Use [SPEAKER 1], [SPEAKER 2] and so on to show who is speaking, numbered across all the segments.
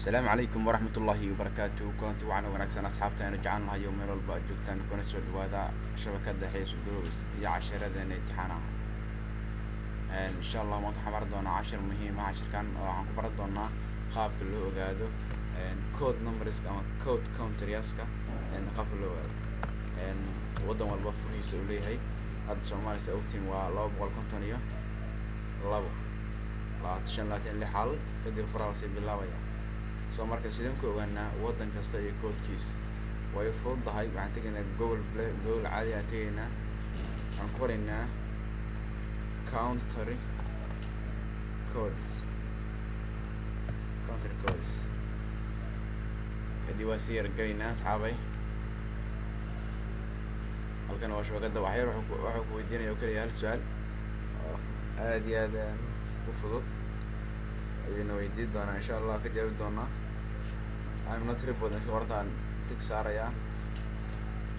[SPEAKER 1] Asalaamu calaykum waraxmat ullaahi wabarakaatu. Kulanti wacan oo wanaagsan, asxaabta aynu jecel nahay oo meel walba aad joogtaan, kuna soo dhawaada shabakada Xiis Groups iyo casharadeenna imtixaanaha. Insha Allah maanta waxaan baran doonaa cashar muhiim ah. Cashirkan oo waxaan ku baran doonaa qaabka loo ogaado code numberska ama code countrieska, qaabka loo ogaado waddan walba furihiisa uu leeyahay. Hadda Soomaaliya, sa ogtiin, waa 252 25 26 hal, kadib furaha lasii bilaabaya. So marka sideen ku ogaanaa waddan kasta iyo koodkiisa? Way fududahay. Waxaan tegaynaa Google Play, Google caadi aan tegaynaa. Waxaan ku qoraynaa country codes, country codes, kadib waa sii yargelaynaa, asxaabay. Halkan waa shabakada. Waxyar wuxuu ku weydiinaya oo keliya hal su-aal oo aad iyo aad u fudud ayuuna weydiin doonaa, insha Allah ka jawaabi doonaa. I'm not robot iska qortaan tick saarayaa.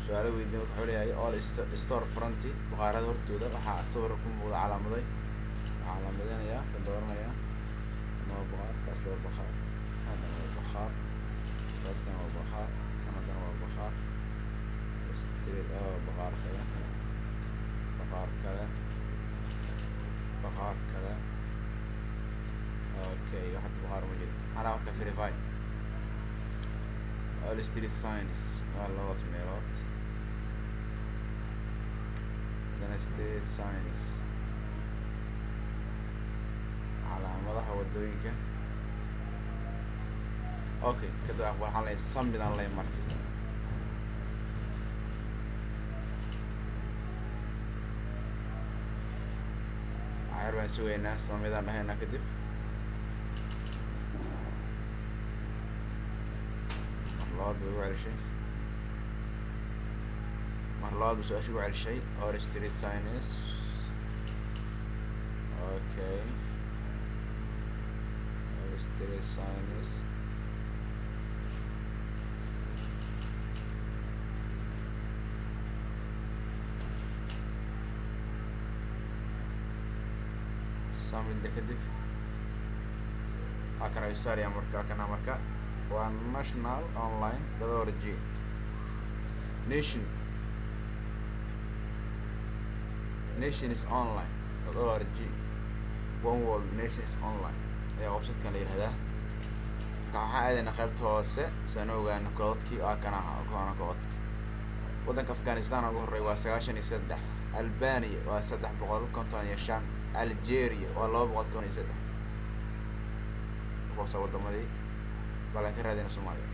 [SPEAKER 1] Su-aalo weydiin marka wuxuu leeyahay all store front, bakhaarada hortooda waxaa sawir ku muuqda calaamaday. Waxaa calaamadinayaa, ka dooranayaa. Kan waa bakhaar, kaas waa bakhaar, kan waa bakhaar, kaasna waa bakhaar, kan haddana waa bakhaar, street oo bakhaar kale, bakhaar kale, bakhaar kale. Okay, wax hadda bakhaar ma jiro. Maxaa marka verify all street signs waa labadaas meelood. Haddana street signs, calaamadaha waddooyinka. Okay, kadib waxaan leeyahay submit aan leeyahay. Marka waxyar baan sugaynaa, submit aan dhahaynaa. Kadib mar labaad bay ugu celishay, mar labaad ba su-aasha ugu celishay: all street signs. Okay, all street signs. Submit. Kadib waa kana saaraya. Marka waa kana, marka waa national online org, nationsonline.org, One World Nations Online ayaa websitekan la yihahdaa. Marka waxaan aadaynaa qaybta hoose saan ogaano koodadkii. Waa kana, kana koodadka waddanka Afghanistan ugu horreey waa 93, Albania waa 355, Algeria waa 213. Kuwaasa wadamadii balan ka raadina. Soomaaliya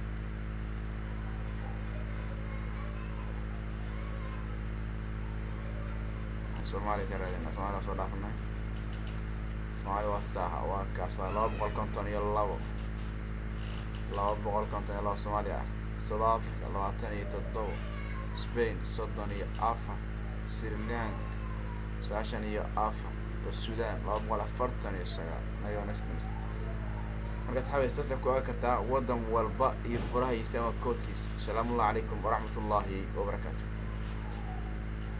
[SPEAKER 1] Soomaaliya ka raadina, Somaaliya soo dhaafanay. Soomaaliya waa saaha, waa kaasa 252, 252 Soomaaliya ah. South Africa 27, Spain 34, Sri Lanka 94, Sudan 249. Marka asxaabi, saasa ku ogaan kartaa waddan walba iyo furahiisa ama koodkiisa. Asalaamu allahu calaykum waraxmat ullaahi wabarakaatu.